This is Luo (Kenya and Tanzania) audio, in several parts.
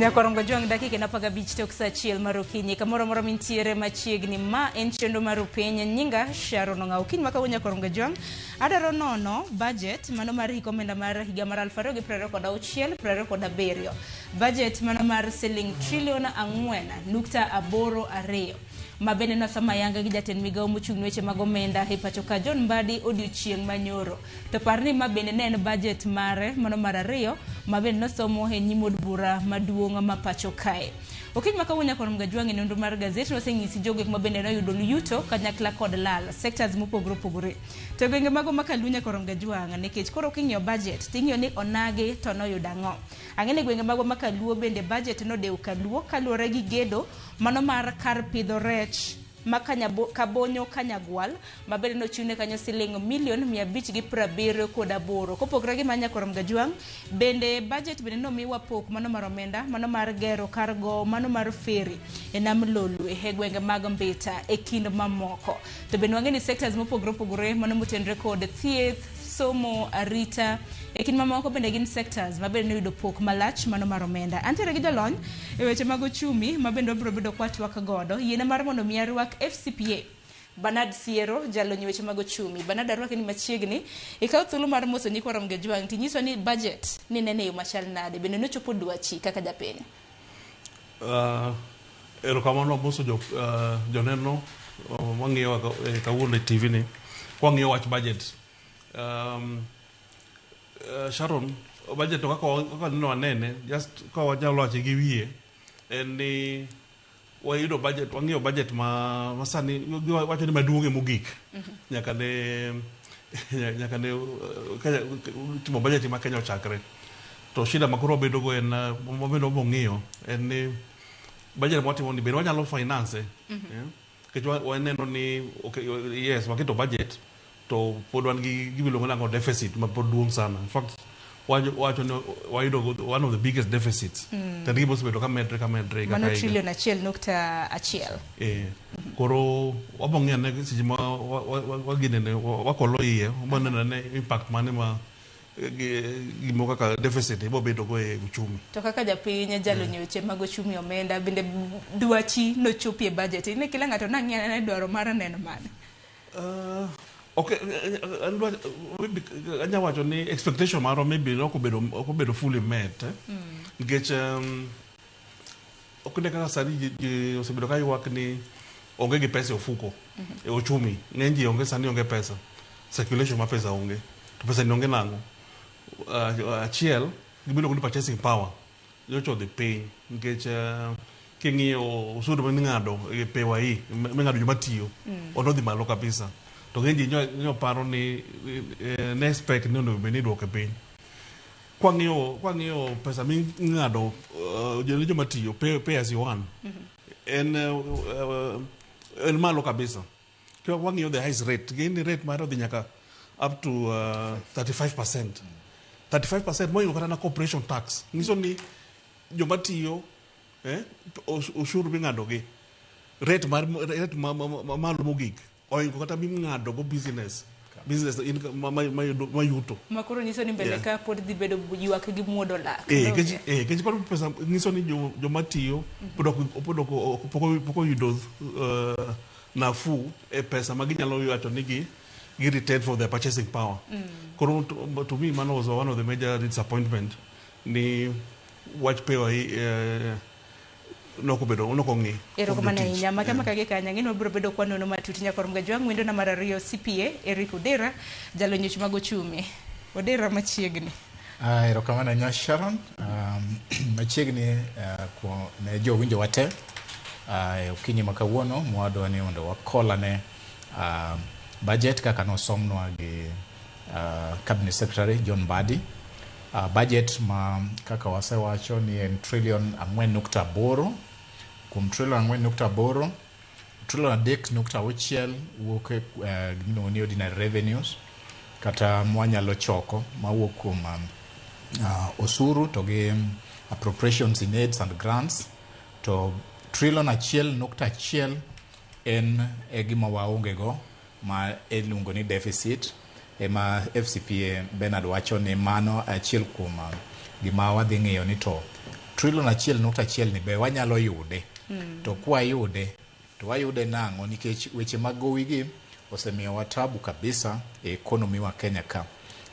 Nyakorongo Jwang' dakika en 15 tok saa 1 mar okinyi. Kamoro amora mintiere machiegni, ma en chenro mar Upiny. Nyinga Sharon Ong'aw. Okinyi ma kawuono, Nyakorongo Jwang', adwaro nono budget mano mar hik omenda mar higa mar 2026 27. Budget mano mar siling trilion 4.82 ma bende nosoma ayanga gi jatend migawo mochung' ne weche mag omenda e pacho ka John Mbadi odiochieng' manyoro. To par ni ma bende ne en budget mare mano mar ariyo ma bende nosomo e nyim od bura maduong' ma pacho kae. Okinyi ma kawuono, Nyakwar Mgajwang', e nonro mar gazet waseng'isi jogo ma bende noyudo yuto kanyakla kod lal sectors mopogore opogore. To e gwenge mago ma Kaluo, Nyakwar Mgajwang', nikech koro king'iyo budget ting'iyo ni onagi to noyudo ang'o. Ang'e ni gwenge magwa ma Kaluo bende budget nodewo Kaluo kaluwore gi gedo mano mar kar pidho rech ma Kabonyo Kanyagwal ma bende nochiwne kanyo siling milion 578. Kopogore gi mano, Nyakwar Mgajwang', bende budget bende nomiwa pok mano mar omenda mano mar gero kar gowo mano mar ferry e nam Lolwe e gwenge mag Mbita e kind mamoko. To bende wang'e ni sectors mopogore opogore mano motenore kod thieth, somo, arita e kind mamoko bende gin sectors ma bende noyudo pok malach mano mar omenda. Antiere gi jolony e weche mag ochumi ma bende wabiro bedo kwatwak godo. Yiena mar mondo mi arwak FCPA Bernard Siero, jalony e weche mag ochumi. Bernard, arwaki ni machiegni. Ikaw thuolo mar moso nyikwa Ramogi Ajwang' tinyiswa ni budget ni nene e yo machal nade, bende nochopo dwachi kaka japiny? Erokamano amoso joneno mang'iyowa kawuono e TV ni. Kwang'iyo wach budget. Sharon, budget to kaka neno wanene, just ka wanyalo wache gi wiye, en ni wayudo budget, wang'iyo budget ma sani wacho ni maduong'ie mogik nyaka ne Kenya, timo budget ma Kenya ochakre. To shida ma koro wabedo go en mabende wabong'iyo en ni budget mwatimo ni bende wanyalo finance, yeah? Nikech waneno ni okay, yes, waketo budget to pod wan gi gima iluongo nang'o, deficit ma pod duong' sana. In fact, wacho ni wayudo one of the biggest deficits. To en gima osebedo ka medre ka medre higa Mano ka higa. trilion 1.1. Koro wabo ng'iyo ane seche ma waginene wakolo iye, wabo neno ane impact mane ma gimoro kaka deficit ibo bedo go e uchumi. To kaka japiny, jalony e weche mag ochumi omenda, bende dwachi nochopi e budget? Ine kila ng'ato nang'i anena dwaro mare neno mane? Okay, maybe anya wacho ni expectation marwa maybe ok obedo fully met, eh? Nikech ok ne kaka sani ji osebedo ka ywak ni onge gi pesa e ofuko e ochumi. Ng'eny ji onge sani, onge pesa, circulation mar pesa onge. To pesa ni onge nang'o? Achiel, gima iluongo ni purchasing power nyocha odhi piny nikech king'iyo osuru ming'ado e PAYE ming'ado joma tiyo odhi malo kabisa. To ng'eny ji nyo paro ni ne expect ni onego bed ni iduoke piny. Kwang'iyo pesa ming'ado ne joma tiyo, pay as you earn, en malo kabisa. Ka wang'iyo the highest rate, gini rate mare odhi nyaka up to 35%. 35% mohingo kata na corporation tax. Nyiso ni joma tiyo osuru ming'ado gi rate mar rate ma malo mogik ohingo kata ming'ado go business income ma yuto. Ma koro nyiso ni mbele ka pod dhi bedo ywak gi muodo lak. Nikech koro pesa nyiso ni joma tiyo pod ok oyudo nafuu e pesa ma ginyalo wacho ni gi retain for their purchasing power. Koro to me mano was one of the major disappointment ni wach PAYE nokobedo nokong'i kuom Erokamano jotich. ahinya. Maka maka gi kanya ng'eni wabiro bedo kwanono matut. Nyakwar Mgajwang', wendo na mar ariyo, CPA Eric Odera, jalony weche mag ochumi. Odera, machiegni. Erokamano ahinya, Sharon. Machiegni ne jowinjo wate e okinyi ma kawuono mwadwa ni mondo wakolane budget kaka nosomnwa gi Cabinet Secretary John Mbadi. Budget ma kaka wasewacho ni en trilion 4.8. Kuom trilion 4.8, trilion 3.6 wuok e gimiluongo ni ordinary revenues kata mwanyalo choko mawuok kuom osuru to gi appropriations in aids and grants, to trilion 1.1 en e gima waonge go ma iluongo ni deficit, ema FCPA Bernard wacho ni mano achiel kuom gima wadhi ng'iyo ni to Trilion 1.1 ni be wanyalo yude? To kwayude to wayude nang'o? Nikech weche mag gowi gi osemiyowa tabu kabisa e economy wa Kenya ka.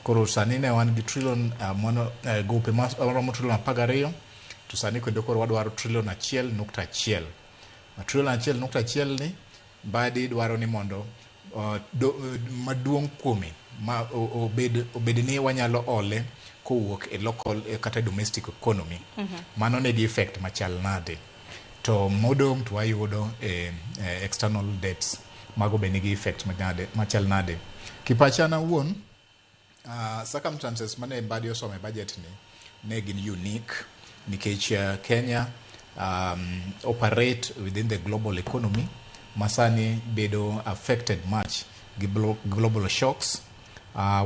Koro sani ne wan gi trilion mano gope maromo trilion 12, to sani kendo koro wadwaro trilion 1.1. Trilion 1.1 ni Mbadi dwaro ni mondo maduong' kuome ma obed ni wanyalo ole kowuok e local kata domestic economy. Mano nigi effect machal nade? To modong' to wayudo e external debts, mago be nigi effect machal nade? Kipacha na wuon, circumstances mane Mbadi osome budget ni ne gin unique nikech Kenya operate within the global economy masani bedo affected much gi global shocks.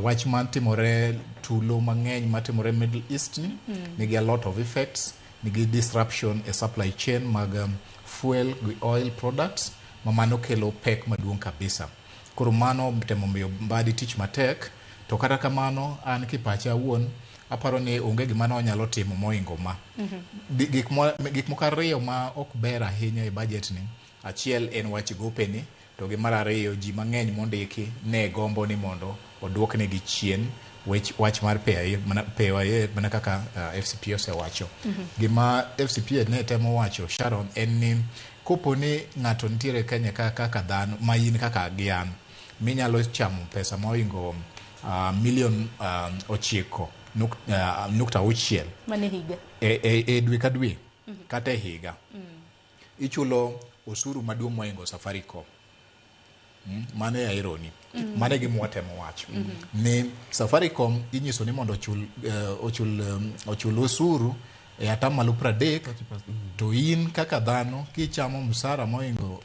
Wach matimore tulo mang'eny matimore Middle East ni nigi a lot of effects, nigi disruption e supply chain mag fuel gi oil products, ma mano kelo pek maduong' kabisa. Koro mano temo miyo Mbadi tich matek. To kata kamano, an kipacha awuon aparo ni onge gima ne onyalo timo moingo ma. Gik moko ariyo ma ok ber ahinya e budget ni, achiel en wach gope ni, to gi mar ariyo, ji mang'eny mondiki ne gombo ni mondo oduoknegi chien wach mar PAYE mana, PAYE mana kaka FCPA osewacho. Gima FCPA ne temo wacho, Sharon, en ni kopo ni ng'ato nitiere Kenya ka kaka dhano ma in kaka gi an minyalo chamo pesa moingo milion 9.6 Mane higa. e dwe ka dwe kata e higa, ichulo osuru maduong' moingo Safaricom. Mano e irony. Mano e gima watemo wacho ni Safaricom inyiso ni mondo ochul osuru e 30%, to in kaka dhano kichamo msara moingo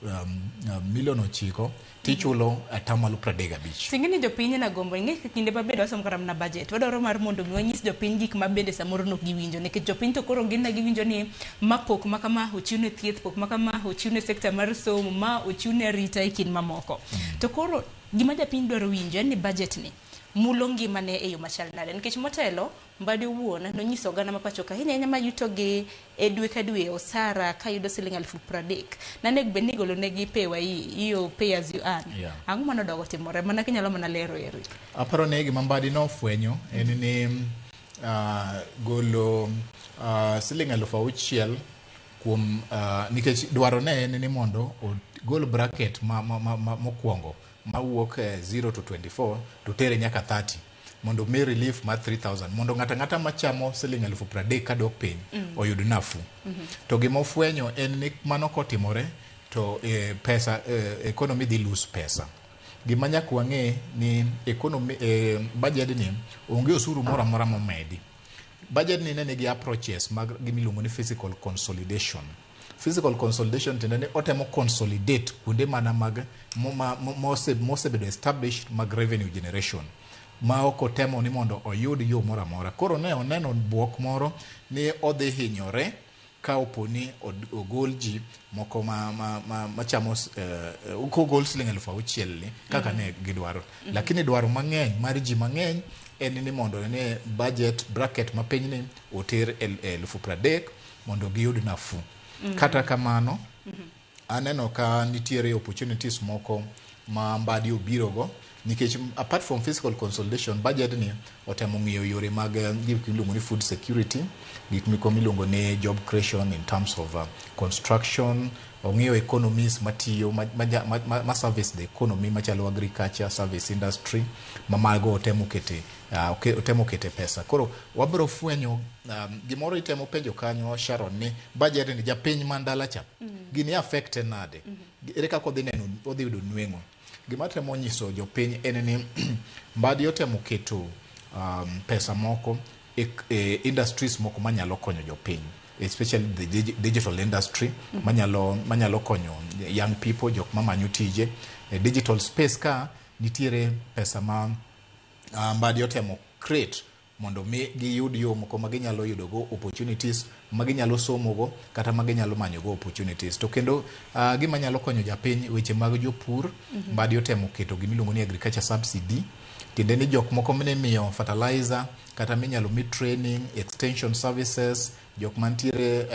milion 9 tichulo 35%. Sing'e ni jopiny na gombo ing'e kinde mabende wasomo kata mana budget, wadwaro mar mondo mi wanyis jopiny gik ma bende samoro nok giwinjo, nikech jopiny to koro gin na giwinjo ni ma pok ma kama ochiw ne thieth, pok ma kama ochiw ne sekta mar somo, ma ochiw ne arita e kind mamoko. To koro gima japiny dwaro winjo en ni budget ni mulo ngimane e yo machal nade, nikech motelo Mbadi owuon nonyiso oganda ma pacho ka ahinya ahinya mayuto gi e dwe ka dwe osara kayudo siling 30,000 nanego bed ni igolo negi PAYE, iyo pay as you earn. Ang'o manodogo timore mana kinyalo mana lero, Eric? Aparo ni gima Mbadi nofwenyo en ni golo siling 6,000 kuom nikech dwaro ne en ni mondo ogol bracket ma mokwongo mawuok 0 to 24 to tere nyaka 30 mondo mi relief mar 3000 mondo ng'ato ang'ata machamo siling 30,000 kadok piny oyud nafuu. To gima ofwenyo en ni mano kotimore to pesa economy dhi lose pesa. Gima nyaka wang'e ni economy budget ni onge osuru moro amora momedi. Budget ni ne nigi approaches mag gimiluongo ni fiscal consolidation. Fiscal consolidation tiende ni otemo consolidate kuonde mana mag mosebedo established mag revenue generation ma ok otemo ni mondo oyud yo moro amora. Koro ne oneno buok moro ni odhi hinyore ka opo ni ogol ji moko ma chamo kogol siling 6,000 ni kaka ne gidwaro. Lakini dwaro mang'eny mar ji mang'eny en ni mondo ne budget bracket mapiny ni oter 30,000 mondo giyud nafuu. Kata kamano, aneno ka nitiere opportunities moko ma Mbadi obirogo, nikech apart from fiscal consolidation, budget ni otemo ng'iyo yore mag gik miluongo ni food security, gik moko miluongo ni job creation in terms of construction. Ong'iyo economies matiyo ma service the economy machalo agriculture, service industry, ma mago otemo kete pesa. Koro wabiro fwenyo gimoro itemo penjo kanyo, Sharon, ni budget ni japiny man dala cha gini affect nade? Ere kaka odhi neno odhi yudo nweng'o? Gima temo nyiso jopiny en ni Mbadi otemo keto pesa moko e industries moko manyalo konyo jopiny, especially the digital industry manyalo konyo young people, jok mamanyo tije e digital space. Ka nitiere pesa ma Mbadi otemo create mondo mi giyud yo moko ma ginyalo yudogo opportunities. ma ginyalo somogo kata ma ginyalo manyogo opportunities. To kendo gima nyalo konyo japiny weche mag jopur, Mbadi otemo keto gimiluongo ni agriculture subsidy, tiende ni jok moko mine miyo fertilizer kata minyalo mi training, extension services, jok mantiere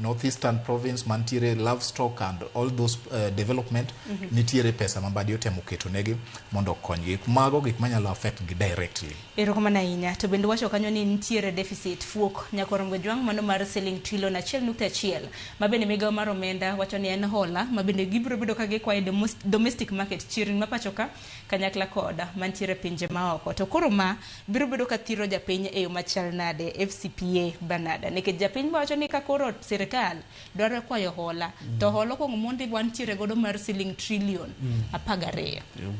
Northeastern Province mantiere livestock and all those development, nitiere pesa ma Mbadi otemo keto negi mondo okonygi. Mago gik manyalo affect gi directly. Erokamano ahinya. To bende wacho kanyo ni nitiere deficit fuok nyakorongo jwang' mano mar siling trilion 1.1, ma bende migawo mar omenda wacho ni en hola ma bende gibiro bedo ka gikwayo domestic market, chirni ma pacho ka kanyakla kod mantiere pinje maoko. To koro ma biro bedo ka thiro japiny e yo machal nade, FCPA Banada? Nikech japiny wacho ni ka koro sirikal dwaro kwayo hola, to hola okuongo mondi wantiere godo mar siling trilion 12. Yeah.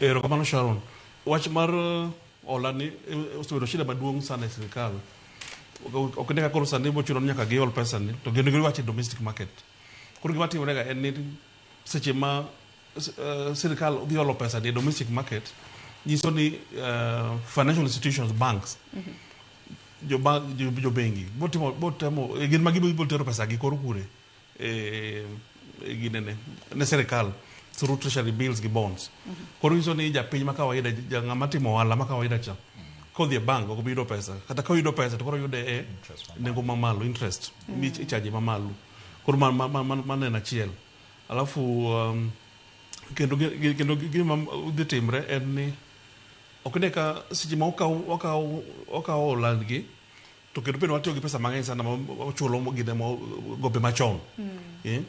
Erokamano, Sharon. Wach mar hola ni osebedo shida maduong' sana e sirikal. Ok ne ka koro sani mochuno ni nyaka gihol pesa ni to gin giwacho e domestic market. Koro gima timore ga en ni seche ma sirikal dhi holo pesa ni e domestic market, nyiso ni financial institutions, banks, jo bank, jo bengi botimo botemo gin ma gibiro tero pesa gi koro kure e ginene ne sirikal through treasury bills gi bonds. Koro nyiso ni japiny ma kawaida, ja ng'ama timo ohala ma kawaida cha, kodhi e bank ok bi yudo pesa, kata koyudo pesa to koro yude e nengo mamalo, interest icharge mamalo. Koro mano en achiel. Alafu kendo gima dhi timre en ni ok ne ka seche ma okaw hola gi, to kendo bende watiyo gi pesa mang'eny sana ma wachulo gine mo gope machon.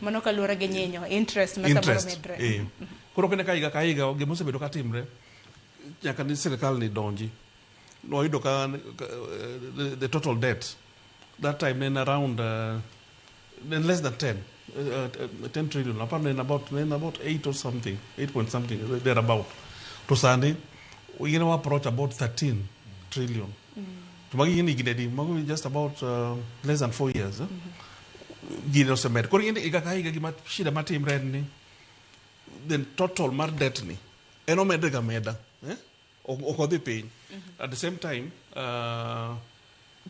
Mano kaluwore gi nyinyo interest ma samoro interest medre. Koro kene ka higa ka higa gima osebedo ka timre nyaka ni sirikal ni donji, wayudo ka the total debt that time ne en around ne less than 10 10 trillion, aparo ne en about 8 or something, 8 point something thereabout, to sani we now approach about 13 trillion. To magi gin higni adi? Mago just about less than 4 years, eh? Gini osemed. Koro ing'e ni higa ka higa gima shida matimre en ni the total mar debt ni en omedre ga meda, eh? Ok odhi piny. At the same time,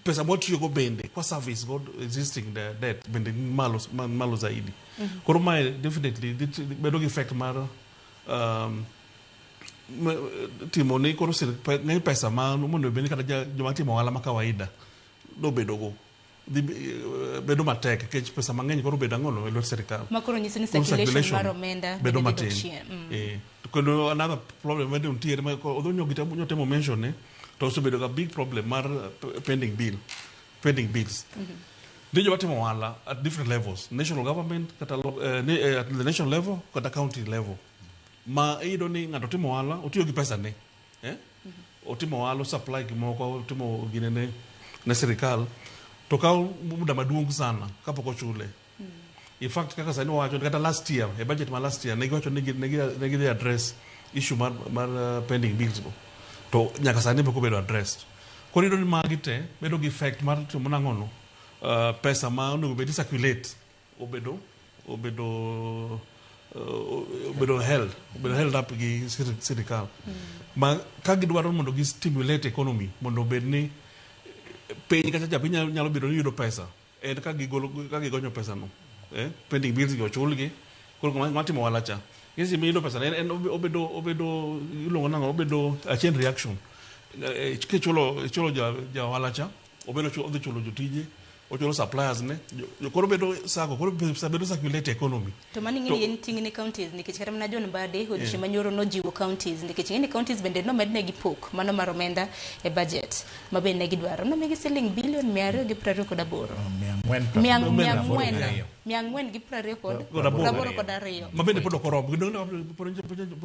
pesa mwatiyogo bende kwa service go existing the debt bende ni malo, malo zaidi. Koro mae definitely dhi bedo gi effect mar timo ni koro ng'eny pesa ma mondo bed ni kata joma timo ohala ma kawaida nobedogo dhi bedo matek nikech pesa mang'eny koro bedo ang'ono e lwet sirikal. Ma koro nyiso ni Koro circulation mar omenda bedo bende dhi dok matin. chien. To kendo another problem bende nitiere ma odho nyotemo mention ne to osebedo ga big problem mar pending bills. Nitie joma timo ohala at different levels, national government kata at the national level kata county level, ma iyudo ni ng'ato timo ohala, otiyo gi pesa ne, eh? Otimo ohala, supply gimoko, otimo gine ne sirikal, to kawo muda maduong' sana kapok ochule. In fact, kaka sani wawacho, kata last year e budget ma last year ne giwacho ni ne gidhi address issue mar pending bills go, to nyaka sani pok obedo addressed. Koro iyudo ni magi te bedo gi effect mar timo nang'ono, pesa ma onego bed ni circulate obedo held up gi sirikal, ma ka gidwaro mondo gi stimulate economy mondo obed ni piny kacha japiny nyalo bedo ni yudo pesa en ka gigolo, ka gigonyo pesa no, pending bills gi ochulgi. Koro ng'ama timo ohala cha kesi miyudo pesa en obedo iluongo nang'o, obedo a chain reaction. Kichulo ja ohala cha, obedo odhi chulo jotije, ochulo suppliers ne koro bedo sako, koro pesa bedo circulate economy. To mano ing'e ni en ting' ne counties, nikech kata mana John Mbadi odiochieng' manyoro nojiwo counties, nikech ing'e ni counties bende nomednegi pok mano mar omenda e budget ma bende ne gidwaro, nomigi siling bilion 228. 400 mia 82. Ang'wen 422. Kod aboro. 82. Ma bende pod ok oromo. Pod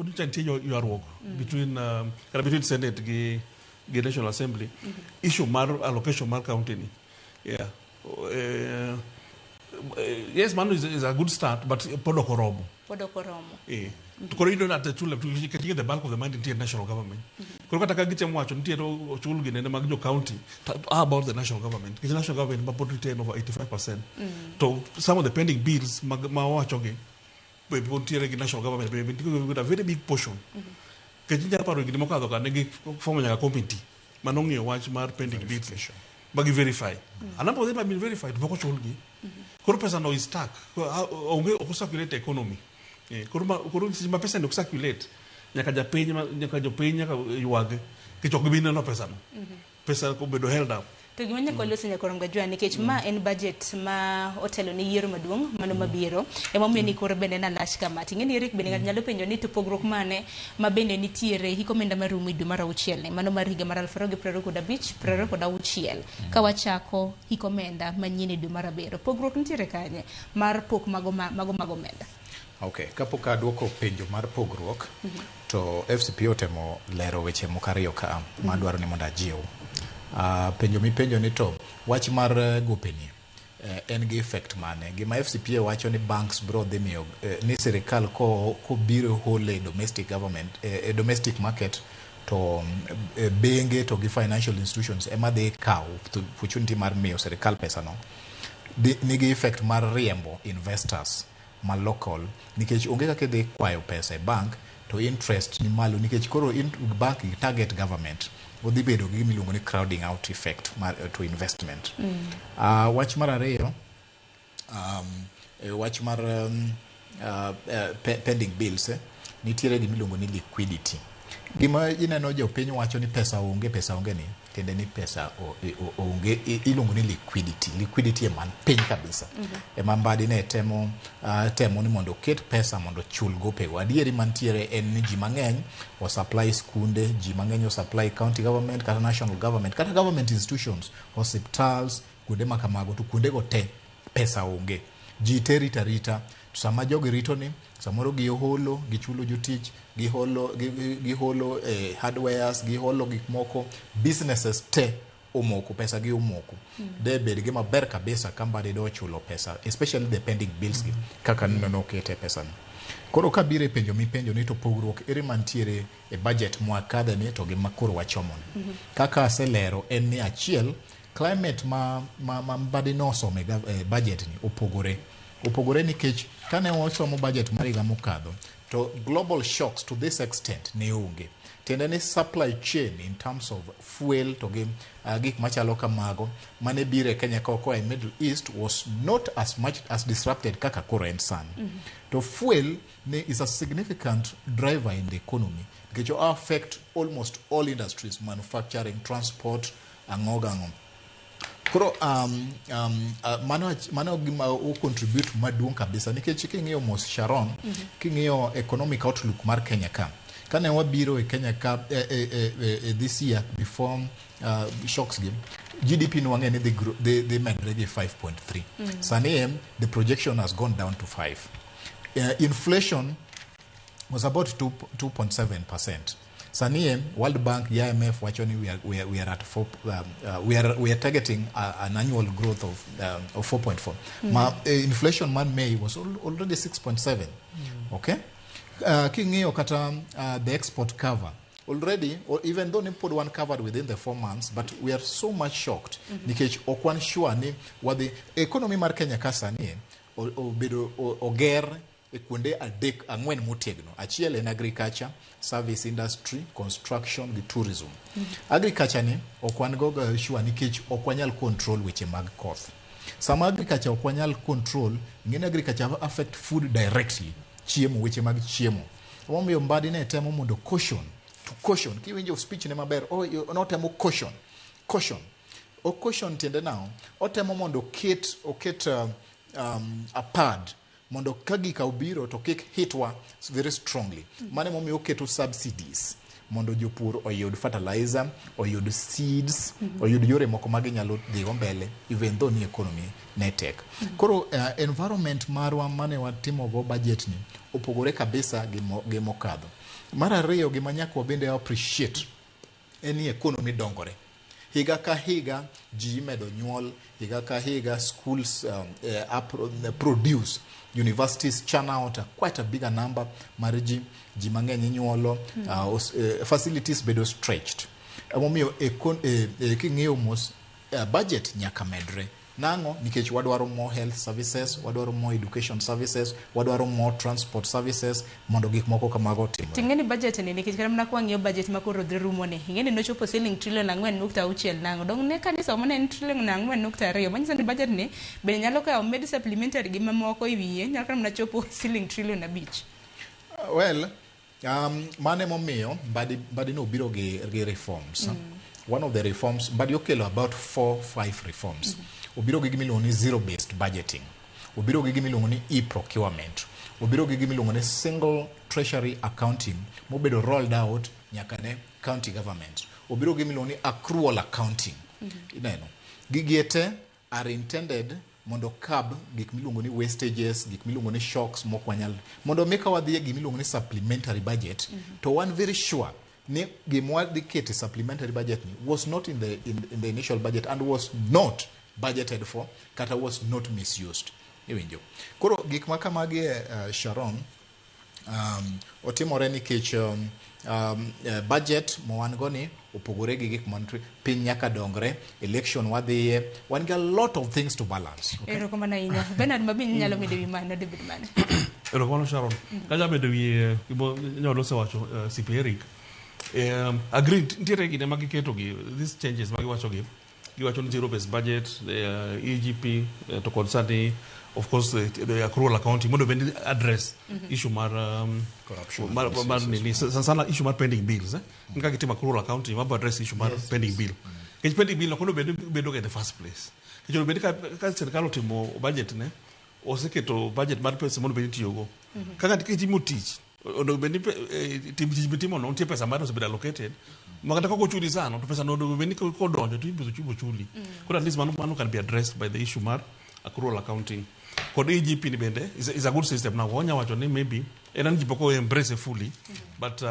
nyicha nitie ywaruok between kata between Senate gi National Assembly, issue mar allocation mar county ni. Yeah. Yes, mano is a good start, but pod ok oromo. Pod ok oromo. To koro iyudo ni at the two level, nikech the bulk of the money nitie national government. Koro kata ka gitemo wacho nitiere ochul ginene mag jo county, how about the national government? Nikech national government ma pod retain over 85%. To some of the pending bills mag ma wawachogi be pod nitiere gi national government, be nitie gi a very big portion. Nikech inyalo paro higni mokadho ka ne gifomo nyaka committee manong'iyo wach mar pending bills. ma gi verify. A number of them have been verified, pok ochulgi. Koro pesa no is stuck. Onge, ok circulate economy. Koro seche ma pesa ni ok circulate, nyaka japiny nyaka jopiny nyaka ywag nikech ok gibi neno pesa no. Pesa obedo held up. To gima nyaka walos nyaka rom gajwa nikech ma en budget ma otelo ne yiero maduong' mano mabiro, emomiyo ni koro bende nalach kama. Ting'e ni Eric bende ng'ato nyalo penjo ni to pogruok mane ma bende nitiere hik omenda marumo e dwe mar auchiel ni mano mar higa mar 2025-26 ka wachako hik omenda manyien e dwe mar abiriyo, pogruok nitiere kanye mar pok mago mago mag omenda? Okay, kapok aduoko penjo mar pogruok, to FCPA otemo lero weche moko ariyo ka madwaro ni mondo ajiw. Penjo mipenjo ni to wach mar gopeni en gi effect mane? Gima FCPA wacho ni banks bro dhi miyo ni sirikal kobiro hole domestic government, e domestic market, to benge to gi financial institutions ema dhi kawo opportunity mar miyo sirikal pesa no. Nigi effect mar riembo investors ma local, nikech onge kaka idhi kwayo pesa e bank to interest ni malo, nikech koro bank target government, odhi bedo gi gima iluongo ni crowding out effect mar, to investment. Wach mar ariyo, wach mar pending bills, nitiere gima iluongo ni liquidity. Gima ineno jopiny wacho ni pesa onge, pesa onge, ni tiende ni pesa onge, iluongo ni liquidity. Liquidity ema piny kabisa. Ema Mbadi ne temo ni mondo oket pesa mondo ochul gopego. Adieri mantiere en ni ji mang'eny osupply skunde, ji mang'eny osupply county government kata national government kata government institutions, hospitals, kuonde ma kamago, to kuondego te pesa onge. Ji te rito arita. To sama jogi rito ni, samoro giholo, gichulo jotich, giholo hardwares, giholo gik moko, businesses te omoko, pesa gi omoko. De bed gima ber kabisa ka Mbadi do chulo pesa, especially the pending bills gi, kaka neno okete pesa ni. Koro kabiro e penjo mipenjo ni to pogruok ere mantiere e budget mwakadhe ni to gi ma koro wachomo ni. Kaka aselero en ni achiel, climate ma Mbadi nosomo e budget ni opogore. Opogore nikech kane wasomo budget mar higa mokadho, to global shocks to this extent ne onge. Tiende ni supply chain in terms of fuel to gi gik machalo kamago mane biro e Kenya ka koa e Middle East was not as much as disrupted kaka koro en sani. To fuel ne is a significant driver in the economy nikech o affect almost all industries, manufacturing, transport, ang'o gang'o. Koro mano gima o contribute maduong' kabisa, nikech king'iyo mos, Sharon, king'iyo economic outlook mar Kenya ka, kane wabiro e Kenya ka this year before shocks gi, GDP nwang'e ni dhi medre gi 5.3. Sani the projection has gone down to 5. Inflation was about 2.7%. Sani World Bank, IMF wacho ni we are at 4, we are targeting an annual growth of 4.4. Ma inflation man May was already 6.7. Okay? King'iyo kata the export cover already, or even though ni pod wan covered within the 4 months, but we are so much shocked nikech ok wan sure ni wadhi economy mar Kenya ka sani obedo oger e kuonde adek ang'wen motegno. Achiel en agriculture, service industry, construction gi tourism. Agriculture ni ok wan go ga sure nikech ok wanyal control weche mag koth. Sama agriculture ok wanyal control, ing'e ni agriculture affect food directly, chiemo, weche mag chiemo. Emomiyo Mbadi ne temo mondo caution to caution. Kiwinjo speech ne maber, oh, notemo caution caution o caution. Tiende nang'o? Otemo mondo oket a pad mondo ka gika obiro to kik hitwa very strongly. Mano emomiyo oketo subsidies mondo jopur oyud fertilizer, oyud seeds, oyud yore moko ma ginyalo dhigo mbele even though ni economy ne tek. Koro environment marwa mane watimogo budget ni opogore kabisa gi mokadho. Mar ariyo, gima nyaka wabende appreciate en ni economy dongore. Higa ka higa ji imedo nyuol, higa ka higa schools produce, universities churn out quite a bigger number mar ji, ji mang'eny inyuolo, facilities bedo stretched. Emomiyo king'iyo mos, budget nyaka medre. Nang'o? Nikech wadwaro more health services, wadwaro more education services, wadwaro more transport services mondo gik moko kamago otimre. Ting'e ni budget ni nikech kata mana kwang'iyo budget ma koro dhi rumo ni, ing'e ni nochopo siling trillion 4.6 nang'o. Dong ne kanisa ne en trillion 4.2. Manyiso ni budget ni bende nyalo kawo med supplementary gi mamoko e wiye, nyalo kata mana chopo siling trillion 5. Well, mano emomiyo Mbadi nobiro gi reforms. One of the reforms, Mbadi okelo about 4-5 reforms. Obiro gi gima iluongo ni zero based budgeting. Obiro gi gima iluongo ni e-procurement. Obiro gi gima iluongo ni single treasury accounting mobedo rolled out nyaka ne county government. Obiro gi gima iluongo ni accrual accounting. Ineno. Gigi te are intended mondo curb gik miluongo ni wastages, gik miluongo ni shocks mok wanyal. Mondo mi ka wadhi e gima iluongo ni supplementary budget, to wan very sure ni gima wadhi keto e supplementary budget ni was not in the initial budget and was not budgeted for, kata was not misused. Iwinjo. Koro gik ma kamagi, Sharon, otimore nikech budget ma wan go ni opogore gi gik man piny nyaka dongre, election wadhiye, wan gi a lot of things to balance. Okay? Erokamano ahinya. Bernard Mabini nyalo medo wi mano debed mane? Erokamano, Sharon. Kaja medo wi gima nyalo osewacho CP Eric. Agree, nitiere gine ma giketo gi these changes ma giwacho gi giwacho ni zero based budget, EGP, to kod sani of course the accrual accounting mondo bende address issue mar corruption mar nini, sana sana issue mar pending bills, eh? Kaka gitimo accrual accounting mabo address issue mar pending bill, nikech pending bill ok onego bed bedo ga in the first place, nikech onego bed ka sirikal otimo budget ne oseketo budget mar pesa mondo bed itiyogo kaka kitimo tich, onego bed ni tim tich mitimo no nitie pesa mar osebedo allocated ma kata kok ochuli sano to pesa no onego bed ni kodonjo to ibiro chuli. Koro at least mano can be addressed by the issue mar accrual accounting kod EGP ni bende is a good system. Now wanya wacho ni maybe en an ji pok o embrace fully, but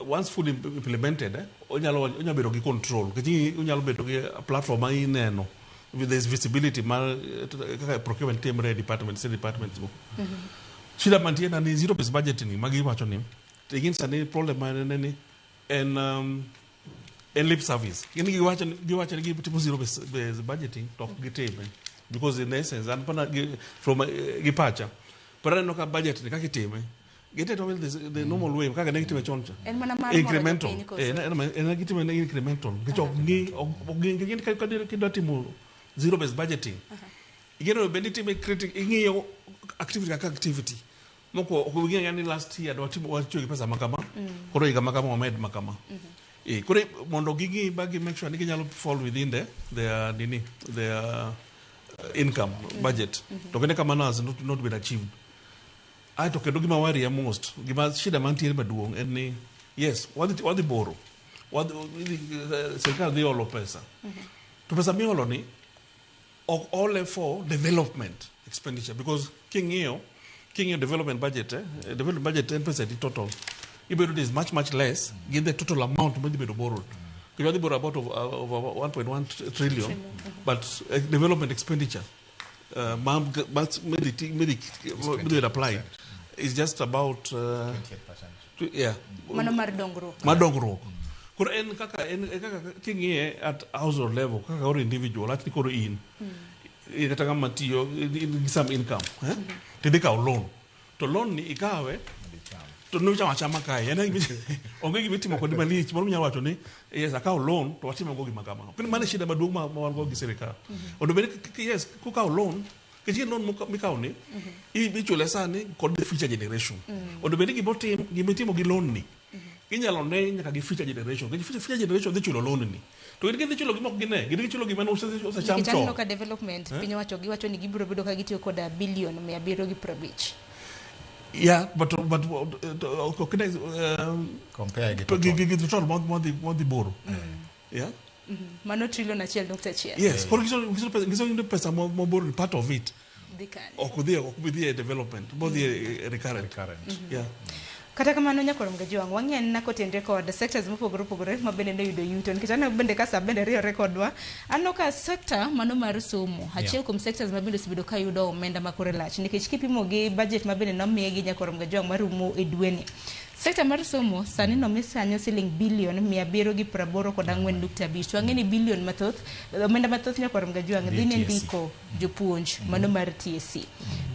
once fully implemented, onyalo bedo gi control nikech onyalo bedo gi platform ma ineno with this visibility mar kaka procurement timre e department, state departments go. Shida mantie na ni zero based budgeting ma giwacho ni to ing'e ni sani problem ma en ni en lip service. Gin giwacho ni gitimo zero based budgeting to ok gitime, because in essence an pana gi, from gi pacha pod aneno ka budget ni kaka itime gitime the normal way kaka ne gitime chon cha. En mana mar moro incremental jopiny koso? En gitime ne incremental nikech ok ng'i gin ka kidwa timo zero based budgeting igeno bende itime critic, ing'iyo activity kaka activity moko ok ing'eyo ni last year dwatimo watiyo gi pesa makama, koro higa makama wamed makama. Koro mondo ging'i ba gi make sure ni ginyalo fall within their nini, their income budget, to kende kamano has not been achieved. Aeto kendo gima waria most, gima shida mantiere maduong' en ni yes, wadhi borrow, sirikal dhi olo pesa, to pesa miolo ni ok ole for development expenditure, because king'iyo development budget, development budget en pesa di total ibedo ni is much much less gi the total amount madhi bedo borrowed. Because wadhi borrow about over 1.1 trillion, but development expenditure ma midhi apply is just about 28%. Yeah. Mano mar dongruok. Mar dongruok. Koro en kaka king'iye at household level, kaka koro individual at ni koro in kata ng'ama tiyo in gi some income, eh? Tidhi kawo loan, to loan ni ikawe to nuchamo achama kae en onge gima itimo kode malich moro minyalo wacho ni yes, akawo loan to watimo go gima kama. Kendo mano e shida maduong' ma wan go gi sirikal. Onego bed ni yes, kokawo loan nikech loan mikawo ni ichule sani kod the future generation. Onego bed ni gimotim gimitimo gi loan ni inyalo ne nyaka gi future generation, nikech future generation dhi chulo loan ni to gin gidhi chulo gima ok gine, gin gichulo gima ne osecham Nikech aneno chon. ka development piny owacho giwacho ni gibiro bedo ka gitiyo koda bilion 750. Yeah, but ok ne Compare gi to total. Gi total modhi borrow, yeah. Mano trillion 1.1. Yes, koro giso ni pesa mo borrow, part of it Dhi kanye? Ok bi dhi e development, bodhi e recurrent. Recurrent. Yeah. Kata kamano nyakwar Mgajwang' wang'e anena kotenre kod sectors mopogore opogore ma bende noyudo yuto, nikech aneno bende ka sa bende riwore kodwa. Aneno ka sector mano mar somo achiel kuom sectors ma bende osebedo ka yudo omenda ma kore lach, nikech kipimo gi budget ma bende nomiye gi nyakwar Mgajwang' marumo e dweni. Sekta mar somo sani nomi sanyo siling bilion 784.5. To wang'e ni bilion mathoth, omenda mathoth nyakwar Mgajwang' dhi ne TSC. ndiko jopuonj mano mar TSC.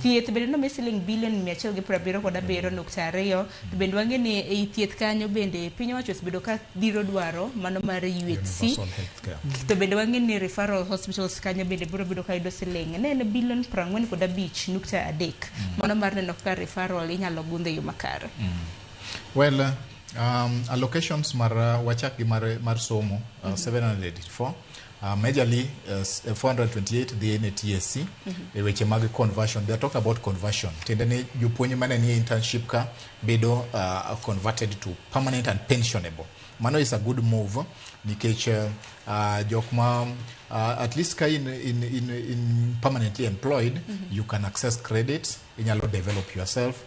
Thieth bende nomi siling bilion 177.2. To bende wang'e ni ei thieth kanyo bende piny owacho osebedo ka dhiro dwaro mano mar UHC. Universal healthcare. To bende wang'e ni referral hospitals kanyo bende biro bedo ka yudo siling ne en bilion 45.3 mano mar neno kaka referral inyalo gundh e yo makare. Well, allocations mar wachak gi mar somo 784, majorly 428 dhi ne TSC e weche mag conversion. They are talking about conversion, tiende ni jopuonj mane nie internship ka bedo converted to permanent and pensionable. Mano is a good move nikech jok ma at least ka in permanently employed, you can access credit, inyalo develop yourself,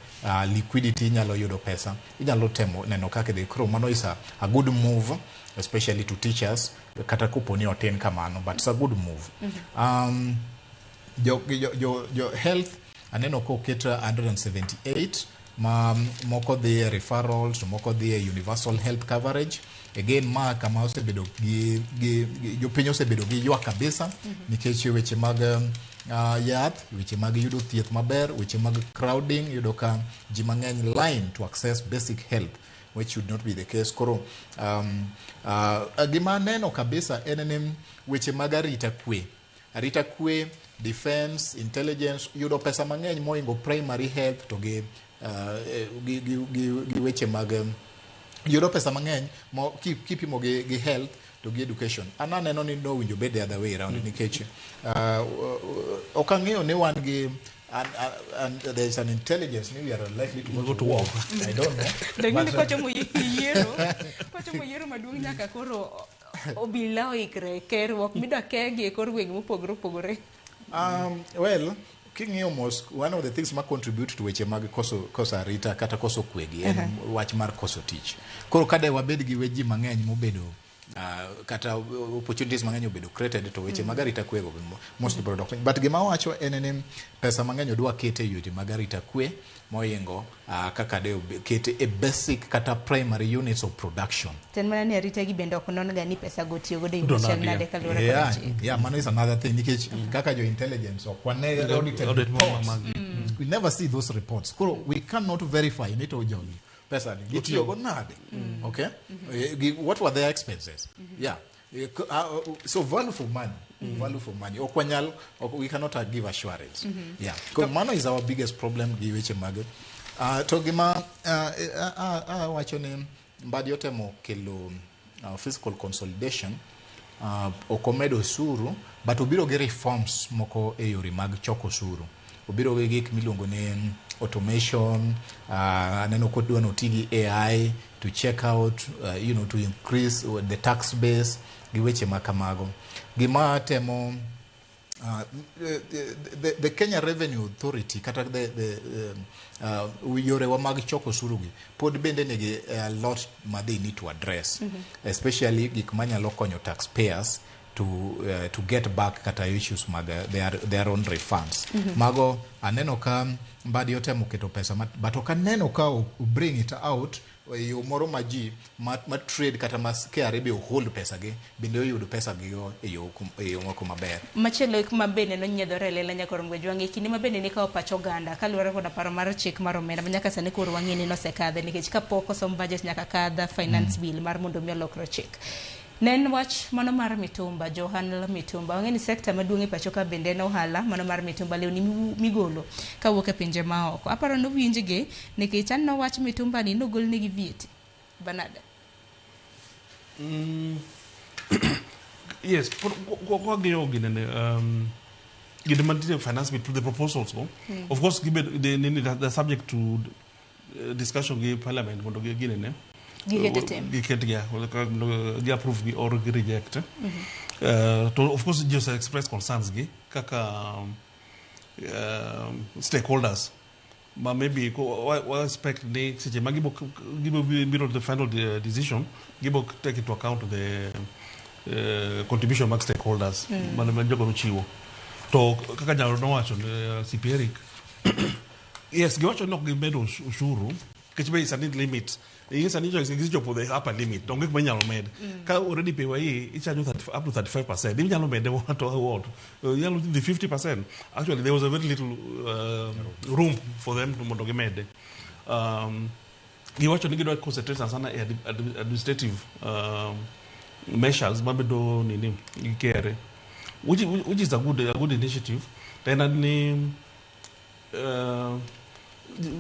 liquidity, inyalo yudo pesa, inyalo temo neno kaka idhi. Koro mano is a good move, especially to teachers, kata kopo ni otin kamano, but it's a good move. Jo health aneno koket 178 ma moko dhi e referrals to moko dhi e universal health coverage. Again, ma kama osebedo gi jopiny osebedo gi ywak kabisa nikech weche mag yath, weche mag yudo thieth maber, weche mag crowding, yudo ka ji mang'eny line to access basic health, which should not be the case. Koro gima aneno kabisa en ni weche mag arita kwe, arita kwe, defense, intelligence yudo pesa mang'eny moingo primary health to gi weche mag yudo pesa mang'eny mo kipimo gi health to gi education. An aneno ni nowinjo bed the other way round nikech ok ang'eyo ni wan gi and there is an intelligence ni we are likely to go to war. I don't know. Dang'e ni But, kochomo yiero maduong' nyaka koro obila oikre kerruok midwa kegi e kor gwenge mopogore opogore. Well, king'iyo mos, one of the things ma contribute to weche mag koso arita kata koso kwegi en wach mar koso tich. Koro kade wabed gi ji mang'eny mobedo kata opportunities mang'eny obedo created, to weche mag arita kwe go mostly biro dok piny. But gima awacho en ni pesa mang'eny odwa ket e yore mag arita kwe moingo kaka de ket e basic kata primary units of production. To en mana ni arita gi bende ok non ga ni pesa go tiyo godo e yo To machal nade? Nade kaluwore kod chik. Yeah, mano is another thing nikech kaka jo intelligence ok wane audited audit reports. We never see those reports. Koro we cannot verify ni to jogi pesa ni gitiyo go nade. Okay? What were their expenses? Yeah. So value for money. Value for money. Ok wanyal, we cannot give assurance. Yeah. Koro mano is our biggest problem gi weche mag. To gima wacho ni Mbadi otemo kelo fiscal consolidation, ok omedo osuru, but obiro gi reforms moko e yore mag choko osuru. Obiro gi gik miluongo ni automation, aneno kodwa noti gi AI to check out, to increase the tax base gi weche ma kamago. Gima temo the Kenya Revenue Authority kata the yorewa mag choko osuru gi pod bende nigi a lot ma they need to address, especially gik manyalo konyo taxpayers to get back kata issues mag their own refunds. Mago aneno ka Mbadi otemo keto pesa but ok aneno ka o bring it out e yo moro ma ji ma trade kata ma KRA be hold pesa gi bende oyud pesa gi go e yo moko maber. Machielo ma bende nonyiedhore e lela nyakor Mgwejwang' e kinde ma bende nikawo pach oganda kaluwore koda paro mar chik mar omenda ma nyaka sani koro wang'e ni nosekadhe, nikech kapok osom budget nyaka kadh finance bill mar mondo mi olokre chik. Ne en wach mano mar mitumba, jo ohala mitumba. Wang'e ni sekta maduong' e pacho ka bende en ohala mano mar mitumba, lewni migolo kawuok e pinje maoko. Aparo nowinjgi nikech an nowach mitumba ni nogolnegi VAT. Banada. Yes, kwang'iyo ginene gine mantie finance bill, the proposals go, of course gibed they're subject to discussion gi parliament mondo gi ginene Giket e tim. Giket gi mondo gi approve gi or gi reject. To of course ji ose express concerns gi kaka stakeholders ma maybe wa expect ni seche ma gibo biro the final decision, gibo take into account the contribution mag stakeholders ma jogo nochiwo. To kaka jalo nowacho, CP Eric, yes, giwacho ni ok gimedo ushuru. Nikech be sani limit. Ing'e sani jo gisechopo the upper limit. Onge kuma inyalo med. Ka already PAYE icharge 30, up to 35%. Inyalo mede what to what? Inyalo dhi 50%. Actually there was a very little room for them to mondo gimede. Giwacho ni gidwa concentrate sana sana e administrative measures mabedo nini gi KRA, which is a good initiative. To en ni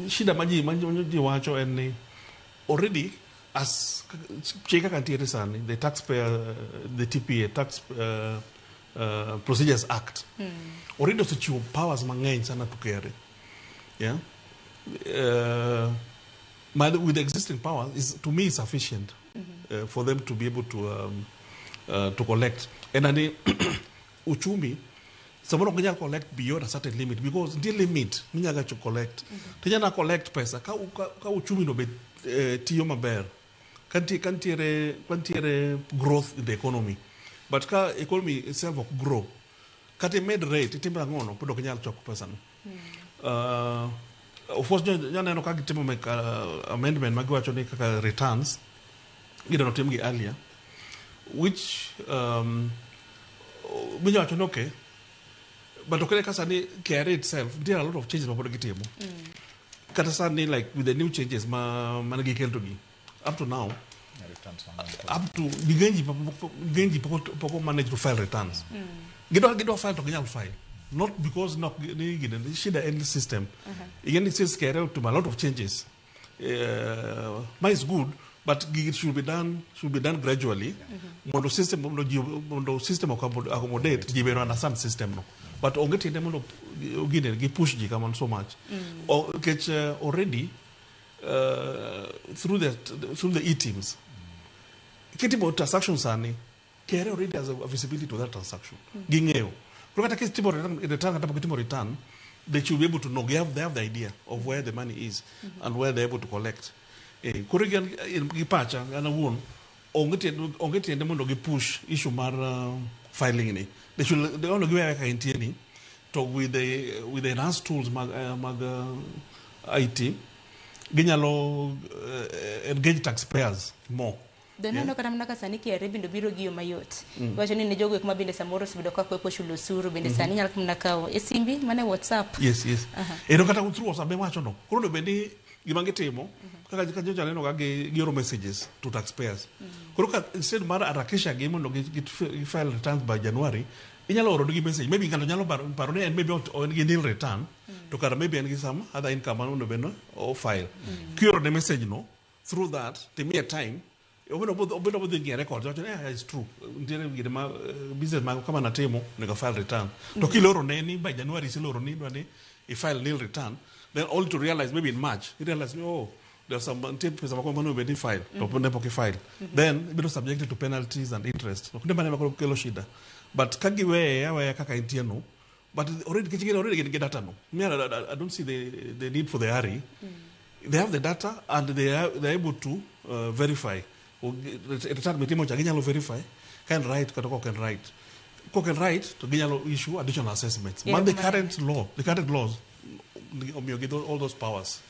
shida ma ji wacho en ni already as chik kaka ntiere sani, the taxpayer, the TPA, Tax Procedures Act, already osechiwo powers mang'eny sana to KRA, yeah. With the existing powers is to me sufficient for them to be able to collect. And ani uchumi samoro ok ginyal collect beyond a certain limit because nitie limit minyalo cho collect. To inyalo collect pesa ka uchumi no be tiyo maber, ka nitiere growth in the economy. But ka economy itself ok grow, kata imed rate itimo ang'o no pod ok inyal choko pesa no. Of course janeno ka gitimo mek amendment ma giwacho ni kaka returns gidwaro timgi earlier, which minya wacho ni okay, but ok ka sani KRA itself nitie a lot of changes ma pod gitimo kata sani, like with the new changes ma mane giketo gi up to now. Returns mang'eny. Up to ng'eny ji pok manage to file returns. Gidwa file to ginyal file, not because nok ni gine ni shida en system. Ing'e ni since KRA otimo a lot of changes, ma is good, but it should be done gradually mondo system mondo ji mondo system accommodate ji bedo understand system no. But onge tiende mondo gine gi push ji kamano so much. Nikech already through the e-TIMS kitimo transaction sani, KRA already has a visibility to that transaction. Ging'eyo koro kata kitimo return kata pok itimo return, they should be able to know. They have the idea of where the money is and where they're able to collect. Koro gi pacha an awuon onge tiende mondo gi push issue mar filing ni. They should they mondo giwe kaka entie ni to with the enhanced tools mag IT ginyalo engage taxpayers more. Do neno kata mana ka sani KRA bende biro gi yo mayot. Iwacho ni ne jogo eko ma bende samoro osebedo ka kwepo chulo osuru bende sani nyalo mana kawo e simbi mana e WhatsApp. Yes. Ero kata through WhatsApp be wacho no. Koro onego bed ni gima gitimo kaka ka nyocha aneno ka gioro messages to taxpayers. Koro ka instead mar harakisha gi mondo gi file returns by January, inyalo oro negi message. Maybe ng'ato nyalo paro ni en maybe en gi nil return to kara maybe en gi some other income ma onego bed ni o file. Kioro ne message no through that timiye time obedo bodhi ng'iyo records wacho ni, "Eh, it's true, nitiere gine ma business ma kama natimo onego file return." To kiloro ne ni by January iseloro ni idwa ni i file nil return, then only to realize maybe in March you realize ni, oh, there's some nitie pesa moko mane obed ni file to ne pok i file, then ibedo subjected to penalties and interest. Ok ni mane koro kelo shida, but ka giweye aweya kaka entie no, but already nikech gin already gin gi data no, me I don't see the need for the hurry. They have the data and they are able to verify. Return mitimo cha ginyalo verify ka en right kata ka ok en right. Ka ok en right to ginyalo issue additional assessments. Man the current law, the current laws omiyo gi all those powers,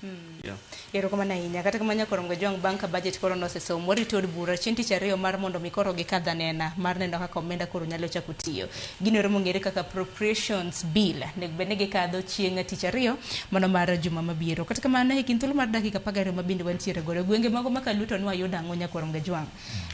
yeah. Erokamano ahinya. Kata kamano nyakoro Mgajwang' bang' ka budget koro nosesom, warito od bura chieng' tich ariyo mar mondo mi koro gikadh anena mar neno kaka omenda koro nyalo chako tiyo. Gino ero mong'ere kaka Appropriations Bill onego bed ni gikadho chieng' tich ariyo mano mar juma mabiro. Kata kamano e kind thuolo mar dakika 12 ma bende wantiere godo gwenge mago ma Kaluo to nwayudo ang'o nyakoro Mgajwang'?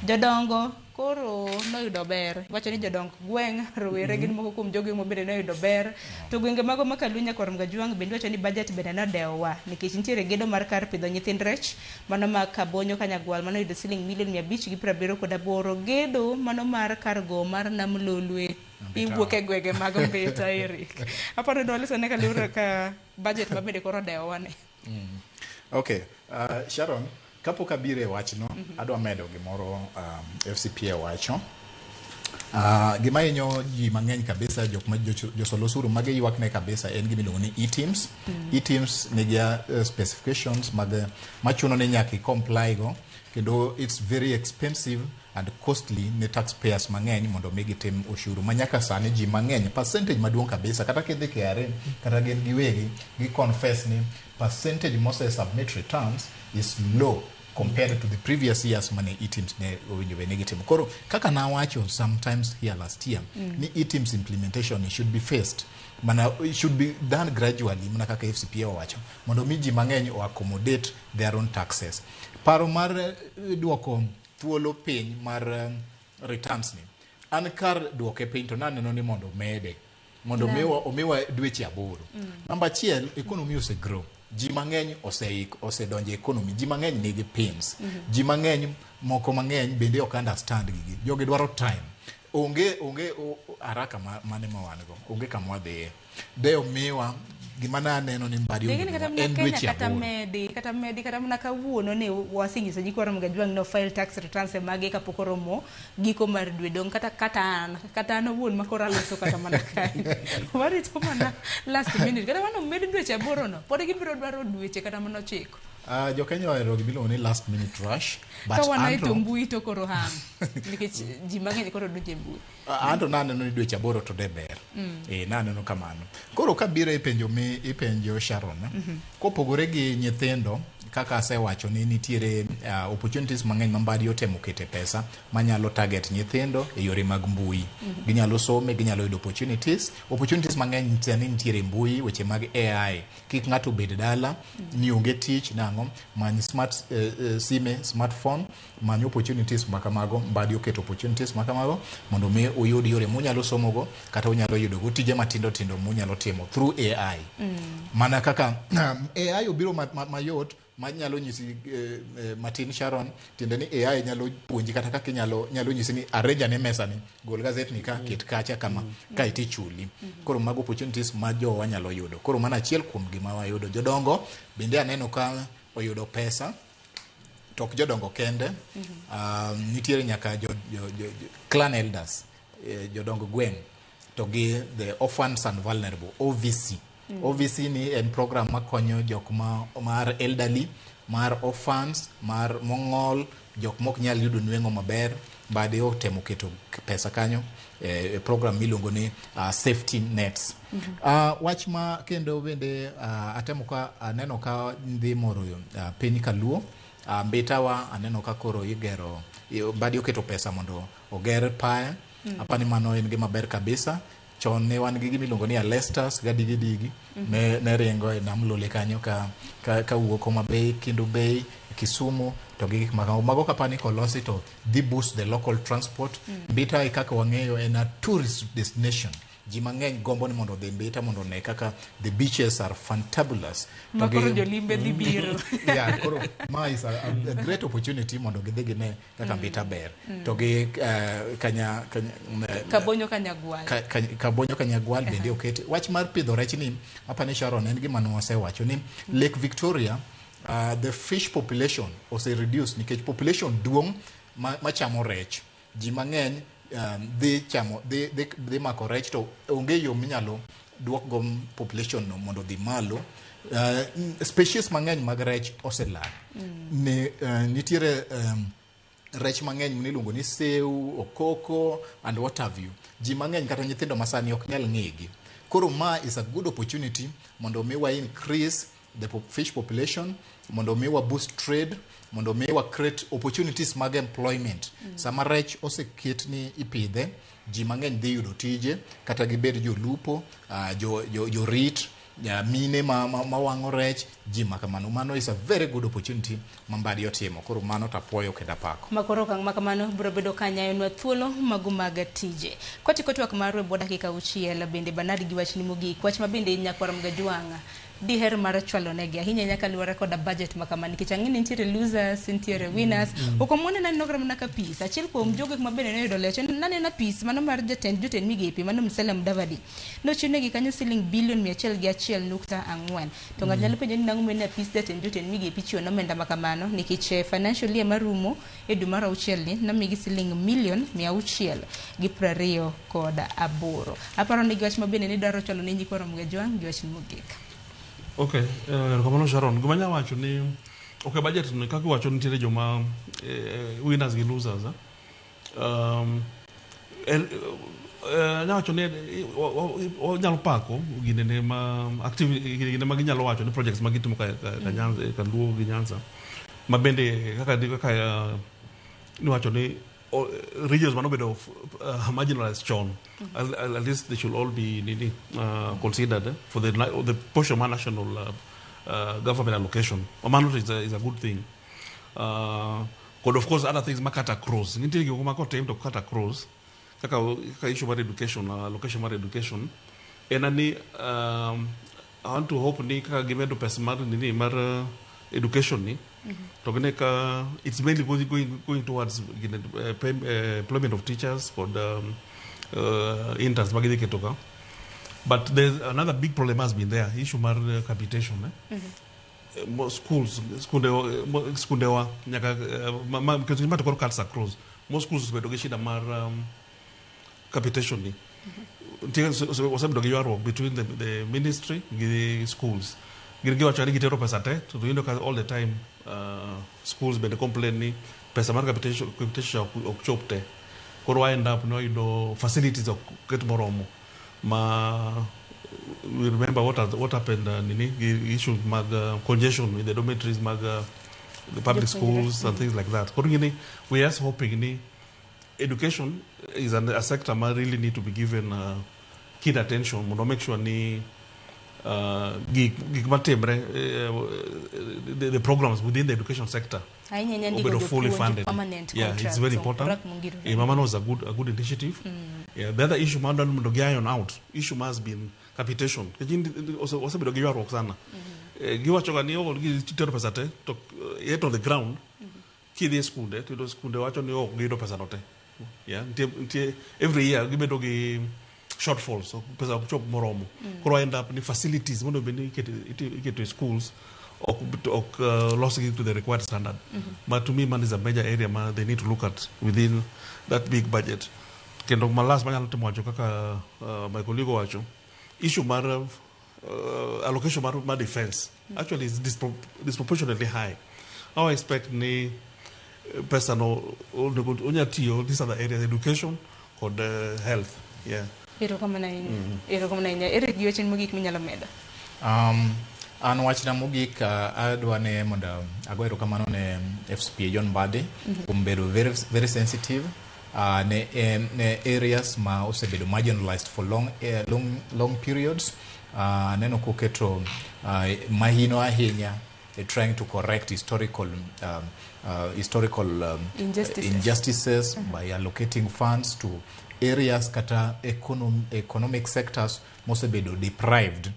Jodongo koro noyudo ber. Iwacho ni jodong gweng' rowere gin moko kuom jogo mabende noyudo ber. To gwenge mago ma Kaluo nyakoro Mgajwang' bende iwacho ni budget bende nodewowa nikech nitiere gedo mar kar pidho nyithind rech mano ma Kabonyo Kanyagwal mano yudo siling milion 578, gedo mano mar kar go mar Nam Lolwe. Iwuok e gwenge mag Mbita. Eric, aparo ni walosone kaluwore ka budget ma bende koro odewowa ni. Okay, Sharon, kapok abiro e wachno, adwa medo gimoro FCPA wacho. Gima hinyo ji mang'eny kabisa, jok ma josol osuru mage ywak ne kabisa en gima iluongo ni e-TIMS. E-TIMS nigi specifications mag machuno ni nyaka i comply go kendo it's very expensive and costly ne taxpayers mang'eny mondo mi gitim ushuru ma nyaka sani ji mang'eny percentage maduong' kabisa kata kidhi KRA kata gin giwegi gi confess ni percentage mose submit returns. is low compared to the previous years mane eTIMS ne owinjo bed ni gitimo. Koro kaka nawacho sometimes here last year ni eTIMS implementation should be phased, mana it should be done gradually, mana kaka FCPA owacho, mondo mi ji mang'eny o accommodate their own taxes. Paro mar duoko thuolo piny mar returns ni, an kar duoke piny to naneno ni mondo mede, mondo omiwa dweche 8. Namba achiel, economy ose grow, ji mang'eny osedonjo e economy, ji mang'eny nigi pins, ji mang'eny, moko mang'eny bende ok understand gigi, jogi dwaro time. Onge haraka mane ma wan go, onge kama wadhiye. De omiwa gima naneno ni Mbadi Lakini kata owinjo mana en Kenya dweche kata 8. Medi kata mana kawuono ne wasenyiso nyikwa Ramogi Ajwang' no file tax returns mage kapok oromo giko mar dwe. Dong kata an owuon makoro aloso kata mana kae warito mana last minute. Kata mana omed dweche 8 no, pod gibiro dwaro dweche kata mana 9. Jo Kenya ohero gimiluongo ni last minute rush, but ka wan anto to mbui to koro hang nikech ji mang'eny koro donjo e mbui. Anto naneno ni dweche 8 to de ber. Naneno kamano. Koro kabiro e penjo mi ipenjo Sharon, kopogore gi nyithindo, kaka asewacho ni nitiere opportunities mang'eny ma Mbadi otemo kete pesa manyalo target nyithindo e yore mag mbui. Ginyalo some, ginyalo yudo opportunities. Opportunities mang'eny sani nitiere e mbui, weche mag AI. Kik ng'ato obed dala ni onge tich nang'o, many smart sime, smartphone, many opportunities makamago. Mbadi oketo opportunities makamago mondo mi uyud yore munyalo somogo kata unyalo yudogo tije matindo tindo munyalo timo through AI. Mana kaka AI obiro mayot manyalo nyisi matin Sharon, tiende ni AI nyalo puonji kata kaka inyalo nyalo nyisi ni arrange ane mesa ni, gol gazet ni ka, ket kacha kama, kae tichuli. Koro mago opportunities ma jowa nyalo yudo. Koro mano achiel kuom gima wayudo. Jodongo bende aneno ka oyudo pesa, to ok jodongo kende, nitiere nyaka jo clan elders, jodong gweng' to gi the orphans and vulnerable, OVC. OVC ni en program makonyo jok ma mar elderly, mar orphans, mar mong'ol, jok mok nyal yudo nweng'o maber. Mbadi otemo keto pesa kanyo e program miluongo ni safety nets. Wach ma kendo bende atemo ka aneno ka dhi moro piny kaluo, Mbitawa aneno ka koro igero, Mbadi oketo pesa mondo oger paya. Apani mano en gima ber kabisa. Chon ne wan gi gima iluongo ni Alestas gadigi digi ne ringo e nam Lolwe kanyo ka wuok Homa Bay, Kendu Bay, Kisumu to gi gik makamago. Mago kapani kolosi to dhi boost the local transport. Mbita kaka wang'eyo en a tourist destination. Ji mang'eny gombo ni mondo odhi Mbita mondo one kaka the beaches are fantabulous. To Ma koro jolimbe dhi biro. Yeah, koro ma is a great opportunity mondo gidhi gine kaka Mbita ber. To gi kanya Kabonyo Kanyagwal. Kabonyo Kanyagwal bende oketi. Wach mar pidho rech ni, apani Sharon, en gima nwasewacho ni Lake Victoria, the fish population ose reduce nikech population duong' machamo rech. Ji mang'eny dhi chamo, dhi mako rech to onge yo minyalo duokgo population no mondo odhi malo. Species mang'eny mag rech oselal. Nitiere rech mang'eny miluongo ni seu, okoko and what have you. Ji mang'eny kata nyithindo masani ok nyal ng'egi. Koro ma is a good opportunity mondo mi wa increase the fish population, mondo mi wa boost trade, mondo mi wa create opportunities mag employment. Sama rech oseket ni ipidhe, ji mang'eny dhi yudo tije, kata gibed jolupo, jorit, mine ma wang'o rech, ji ma kamano. Mano is a very good opportunity ma Mbadi otimo. Koro mano tapuoyo kendo apako. Makoro okang' ma kamano biro bedo ka nyayonwa thuolo mago mag tije. Kotieko twak marwa e bwo dakika 6, bende Bernard gi wachni mogik, wach ma bende nyakwar Mgajwang' diher mar chwalo negi ahinya ahinya kaluwore koda budget ma kama, nikech ang'e ni nitiere losers, nitiere winners. Ok omwone naneno kata mana ka pis achiel kuom jogo ma bende noyudo loch naneno apis mano mar jatend jotend migepe mano Musalia Mudavadi nochiwnegi kanyo siling bilion 101.4. To ng'ato nyalo penjo ni nang'o momiyo apis jatend jotend migepe ichiwo nomenda ma kamano, nikech financial year marumo e dwe mar auchiel ni nomigi siling milion 628. Aparo ni gi wach ma bende nidwaro chwalo ne nyikwa Ramogi Ajwang' gi wachni mogik. Okay, erokamano Sharon. Gima anyalo wacho ni, okay, budget ni kaka iwacho nitiere joma winners gi losers. Eh? Anyalo wacho ni wanyalo pako ginene ma activity, ginene ma ginyalo wacho ni projects ma gitimo ka Nyanza, ka Luo gi Nyanza. Ma bende kaka niwacho ni regions manobedo marginalized chon, at least they should all be nini, considered for the portion mar national government allocation. Mano is a good thing. Kod of course other things ma cut across. Nitie gik moko ma kotim to cut across kaka issue mar education, allocation mar education en ni I want to hope ni kaka gimedo pesa mar nini mar education ni to gine ka it's mainly going towards gine, employment of teachers kod interns magidhi keto ka. But there's another big problem has been there, issue mar capitation, eh? Schools, skundewa nyaka nikech ma to koro cuts across most schools osebedo gi shida mar capitation ni. Nitie osebedo gi ywaruok between the ministry gi schools. Gin giwacho ni gitero pesa te, to iyudo ka all the time schools bende complain ni pesa mar capitation ok chop te. Koro wa end up ni wayudo facilities ok ket moromo. Ma we remember what happened, nini, gi issue mag congestion in the dormitories mag the public Jopuonjre. schools and things like that. Koro ngini we are just hoping ni education is a sector ma really need to be given keen attention mondo make sure ni gik matimre, the programs within the education sector ahinya ahinya ndiko obedo fully jopuonj funded. Permanent Yeah, it's contracts, very so important. Rak Mungiro. Yeah, Mano was a good initiative. Yeah, the other issue ma mondo gi iron out issue has been capitation. Osebedo gi ywaruok sana. Giwacho ga ni, oh, gitero pesa te to yet on the ground kidhi e skunde to yudo skunde wacho ni ok giyudo pesa no te. Yeah, nitie every year gibedo gi shortfalls, so pesa ok chop moromo. Koro end up ni facilities mondo bed ni iketo e schools ok losgi to the required standard. But to me, man is a major area ma they need to look at within that big budget. Kendo malas manyalo timo wacho kaka my colleague owacho, issue mar allocation mar defense actually is disproportionately high. I expect ni pesa no onego onya tiyo these other areas, education kod health. Yeah. Erokamano ahinya. Erokamano ahinya. Eric, gi weche mogik minyalo medo? An wachna mogik, adwa ne mondo ago erokamano ne FCPA John Mbadi kuom bedo very, very sensitive ne areas ma osebedo marginalized for long, long periods. Aneno koketo mahino ahinya trying to correct historical injustices. Injustices by allocating funds to areas kata economic sectors mosebedo deprived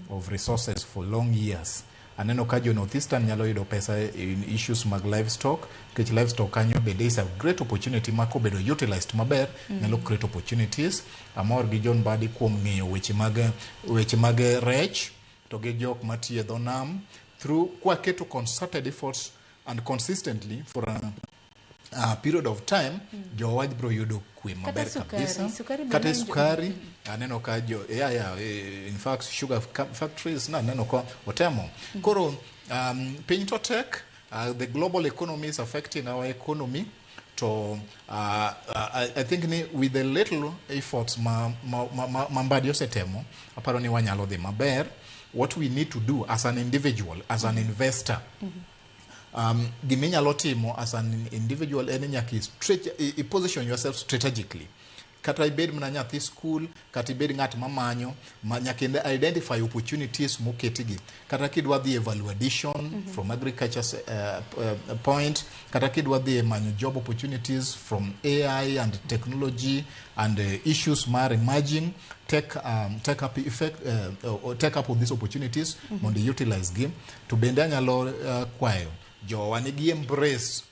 of resources for long years. Aneno ka jo Northeastern nyalo yudo pesa in issues mag livestock, nikech livestock kanyo bende is a great opportunity ma kobedo utilized maber nyalo create opportunities. Amor gi John Mbadi kuom ng'iyo weche mag rech to gi jok matiyo e dho nam through kwaketo concerted efforts and consistently for a period of time, jowa biro yudo kwe maber sukari, kabisa. Sukari be Kata nonjo. Sukari aneno ka jo yeah, in fact sugar factories na aneno ka otemo koro piny to tek, the global economy is affecting our economy to I think ni with the little efforts ma Mbadi osetemo, aparo ni wanyalo dhi maber. What we need to do as an individual, as an investor, giminyalo timo as an individual en ni nyaka i position yourself strategically. Kata ibed mana nyathi school, kata ibed ng'at mamanyo ma, nyaka identify opportunities moketigi. Kata kidwa dhi e value addition from agriculture point, kata kidwa dhi e manyo job opportunities from AI and technology and issues mar emerging, take up effect or take up on these opportunities mondo i utilize gi. To bende anyalo kwayo jowa ni gi embrace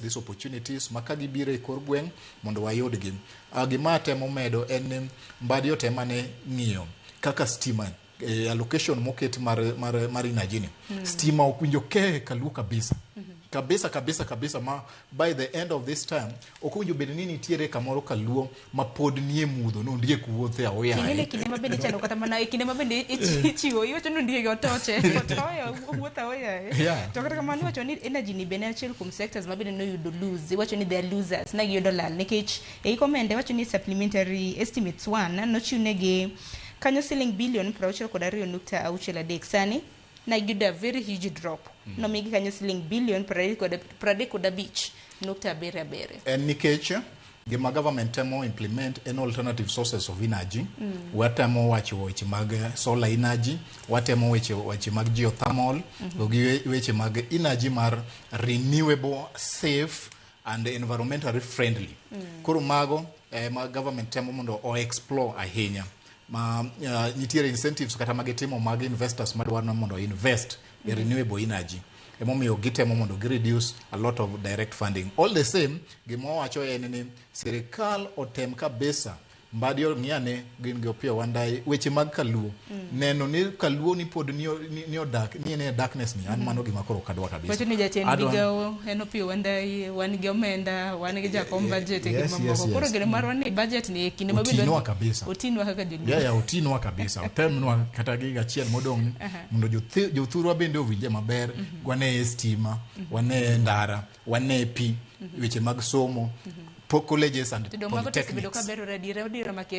these opportunities ma ka gibiro e kor gweng' mondo wayudgi. Gima atemo medo en ni Mbadi otemane ng'iyo kaka stima, allocation moket mar energy ni. Stima ok winjo ke kaluo kabisa kabisa kabisa kabisa, ma by the end of this time ok owinjo bed ni nitiere kamoro kaluo ma pod nie mudho nondiek wuothe Ing'e aoyaye. Kinde ma bende ichano kata mana e kinde ma bende ichiwo iwacho ni ondiegi otoche otoyo owuotho aoyaye. To kata kamano iwacho ni energy ni bende en achiel kuom sectors ma bende noyudo lose. Iwacho ni they are losers, ne giyudo lal nikech e ikomende iwacho ni supplementary estimates 1 nochiwnegi kanyo siling bilion 62.63, sani Na giyudo a very huge drop. Nomigi kanyo siling bilion 35.77. En nikech gima government temo implement en alternative sources of energy. Watemo wacho weche mag solar energy, watemo weche mag geothermal, to gi weche mag energy mar renewable, safe and environmentally friendly. Koro mago ma government temo mondo o explore ahinya. Ma nitiere incentives kata magitimo mag investors madwaro mondo invest e renewable energy. Emomiyo gitemo mondo gi reduce a lot of direct funding. All the same, gima wawacho en ni sirikal otem kabisa. Mbadi ong'iyane gin gi Opiyo Wandayi weche mag Kaluo. Neno ni Kaluo ni pod ni odak ni en e darkness ni an mano gima koro ok adwa kabisa. Wacho ni jatend migawo en Opiyo Wandayi, wan gi omenda, wan gi jakom budget e gik mamoko. Koro geno marwa ni budget ni e kinde mabiro Otinwa kabisa. Otinwa kaka joluo. Yeah, otinwa kabisa. Otemnwa kata gi achiel modong' mondo jothurwa bende owinje maber. Wane stima, wane ndara, wane pi, weche mag somo, colleges and polytechnics.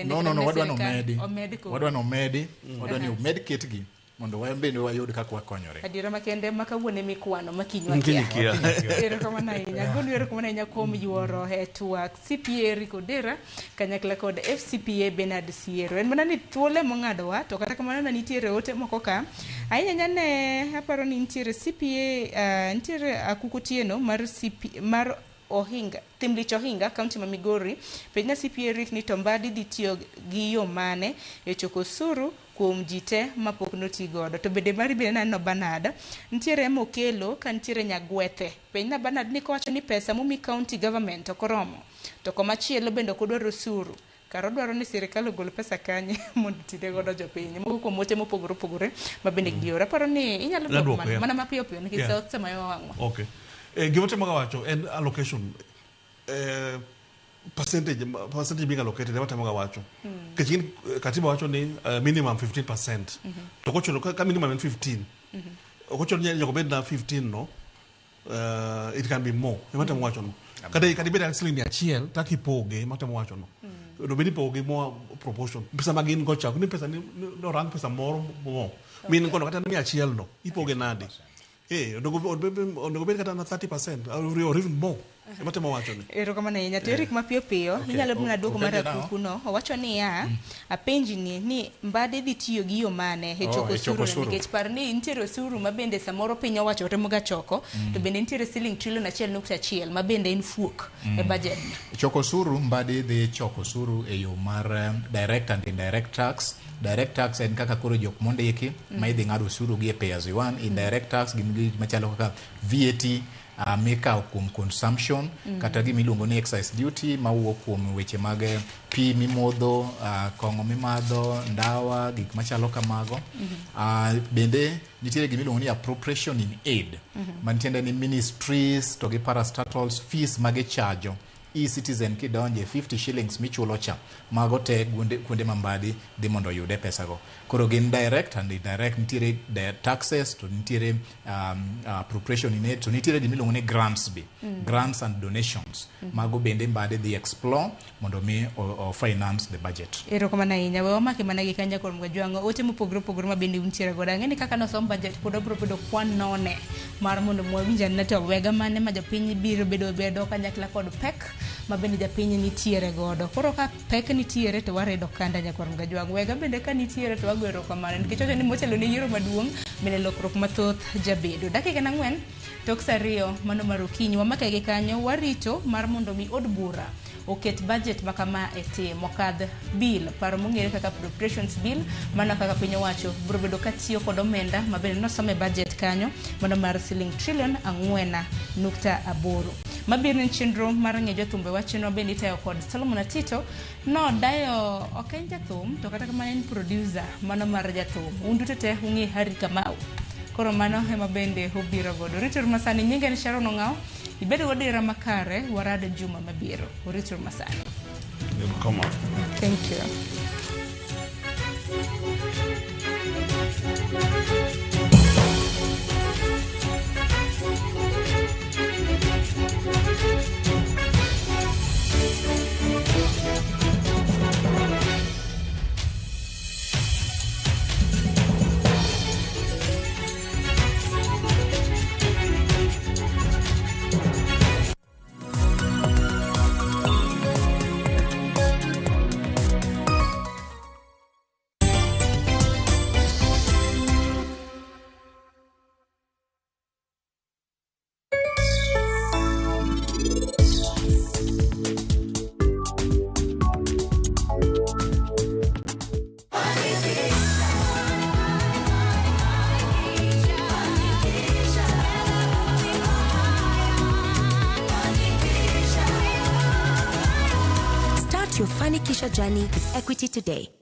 No, wadwa no medi. Wadwa no medi, wadwa ni omed ketgi mondo wan bende wayud kaka wakonyore. Adiera makende ma kawuono mikwano makinywa kia. Erokamano ahinya. Agonu erokamano ahinya kuom yuoro e twak CPA Eric Odera kanyakla kod FCPA Bernard Siero. En mana ni thuolo mong'adowa to kata kamano ne nitiere ote moko ka. Ahinya ne aparo ni nitiere CPA nitiere Akuko Tieno mar CP mar Ohinga, Thimlich Ohinga, kaunti ma Migori. Penj na CPA Eric ni to Mbadi dhi tiyo gi yo mane e choko osuru kuom ji te mapok noti godo. To bende mari bende naneno Bernard, nitiere Mokelo ka nitiere Nyagwethe. Penj na Bernard ni kowacho ni pesa momi county government ok oromo, to komachielo bende ok odwar osuru. Kar odwaro ni sirikal ogol pesa kanye mondo otine godo jopiny. Moko kuom ote mopogore opogore ma bende gioro. Aparo ni inyalo dwoko mana mapiyo piyo nikech sa osemayo wang'wa. Okay. Gima temo wacho en allocation, percentage being allocated ema temo wacho. Nikech katiba wacho ni minimum 15%. To kochuno ka minimum en 15. Ok ochuno ni nyaka obed na 15 no. It can be more. Ema temo wacho no. Kata ibed an siling 100 tak ipoge ema temo wacho no. No bed ipoge more proportion. Pesa ma gin go cha, ni pesa ni no rang pesa moro mo. Min kono kata 100 no ipoge nade. Onego bed kata na 30% or even more. Ema temo wacho ni. Erokamano ahinya. To Eric mapiyo piyo, inyalo mana duoko mar Akuku no. Owacho niya, apenji ni Mbadi dhi tiyo gi yo mane e choko osuru, nikech par ni nitiere osuru ma bende samoro piny owacho temo ga choko, to bende nitiere siling trilion 1.1 ma bende en fuok e budget. Choko osuru, Mbadi dhi choko osuru e yo mar direct and indirect tax. Direct tax en kaka koro jok mondiki ma idhi ng'ado osuru gi e pay as you earn. Indirect tax gin gik machalo kaka VAT mikawo kuom consumption, kata gima iluongo ni excise duty mawuok kuom weche mag pi mimodho, kong'o mimadho, ndawa, gik machalo kamago. Bende nitiere gima iluongo ni appropriation in aid, mantiende ni ministries to gi parastatals fees magichajo. E-citizen kidonje 50 shillings michulo cha, mago te kuonde ma Mbadi dhi mondo oyude pesago. Koro gin direct and indirect, nitiere taxes to nitiere appropriation in aid to nitiere gima iluongo ni grants be, grants and donations. Mago bende Mbadi dhi explore mondo mi o finance the budget. Erokamano ahinya. We wamake mana gi kanya kuom Gajwang'o. Ote mopogore opogore ma bende untiere godo. Ang'e ni kaka nosom budget pod obiro bedo kwan none mar mondo mwawinj ane to wega mane ma jopiny biro bedo kanyakla kod pek ma bende japiny nitiere godo. Koro ka pek nitiere to waredo kanda nyakwar Gajwang'. Wega bende ka nitiere to wago erokamano nikech wacho ni motelo ne yiero maduong' bende lokruok mathoth jabedo. Dakika 4 tok saa 2 mano mar okinyi wamake gi kanyo warito mar mondo mi od bura oket budget makama e tim okadh bill paro mong'ere kaka appropriations bill mana kaka piny owacho biro bedo katiyo kod omenda ma bende nosome budget kanyo mano mar siling trilion 4.8. Mabiro en chenro mar ng'e jothumbe wachenro bende itayo kod Solomon Atito. Nodayo ok en jathum to kata kamano en producer mano mar jathum. Un duto te ung'e Harry Kamau. Koro mano ema bende obiro godo. Rituru masani, nyinga en Sharon Ong'aw. Ibed godo era makare warad juma mabiro. Rituru masani. Come on. Thank you. your Fanikisha journey with Equity today.